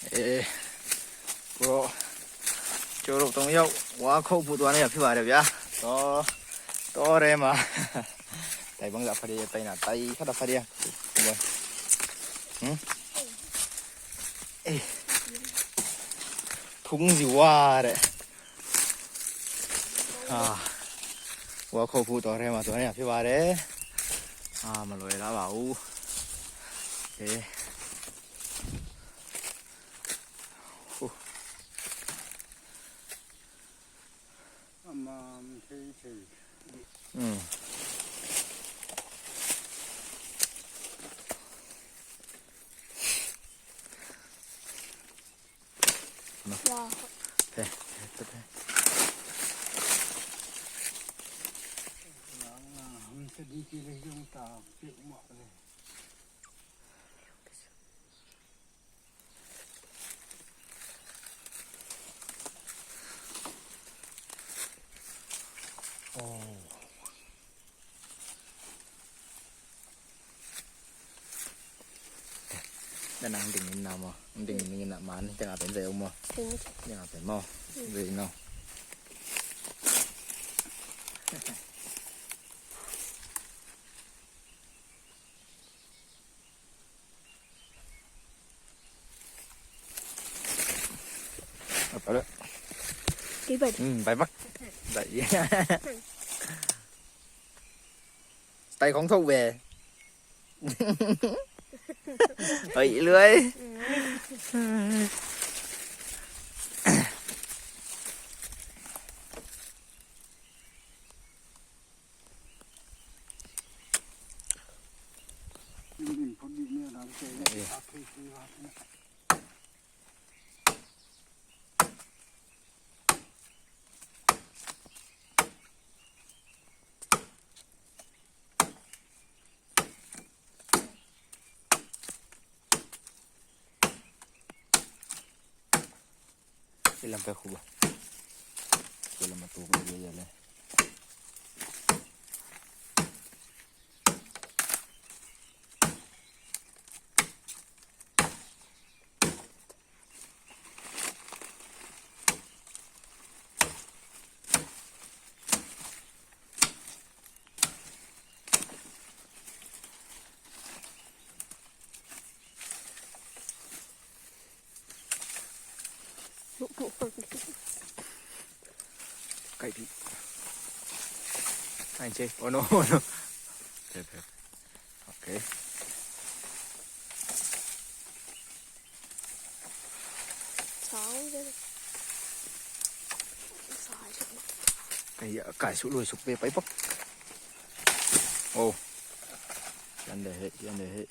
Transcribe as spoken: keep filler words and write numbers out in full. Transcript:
Eh, bro. Coro tong yau. Wa kho pu tuan ya phi ba de bia. To. To re ma. Tai bang za pha de tai na tai kha da pha de. Hmm? Eh. Phung zi wa de. Ah. Wa kho pu to re ma to ne phi ba de. Ah, ma lo la ba u. Eh. Huh. Amam thei thei. Hmm. No. Ya. Pe, pe, pe, pe. Yang na, hum sedikit lagi yang tak, cik mak lagi. Oh. Dah nang ding in na mo, ding in na man, tengah pen zai mo. Tengah pen mo. Zai no. Kei bai. Hmm, bai bak. Bai. Tai khong thok ve. Oi, lui. Ilam pe khuba. Ilam atu ko ya le. Kaih pi. Ai che. Oh no, oh no. Pe, pe. Okay. Kai, kai suk lui suk pe pai pak. Oh. Yan de he, yan de he.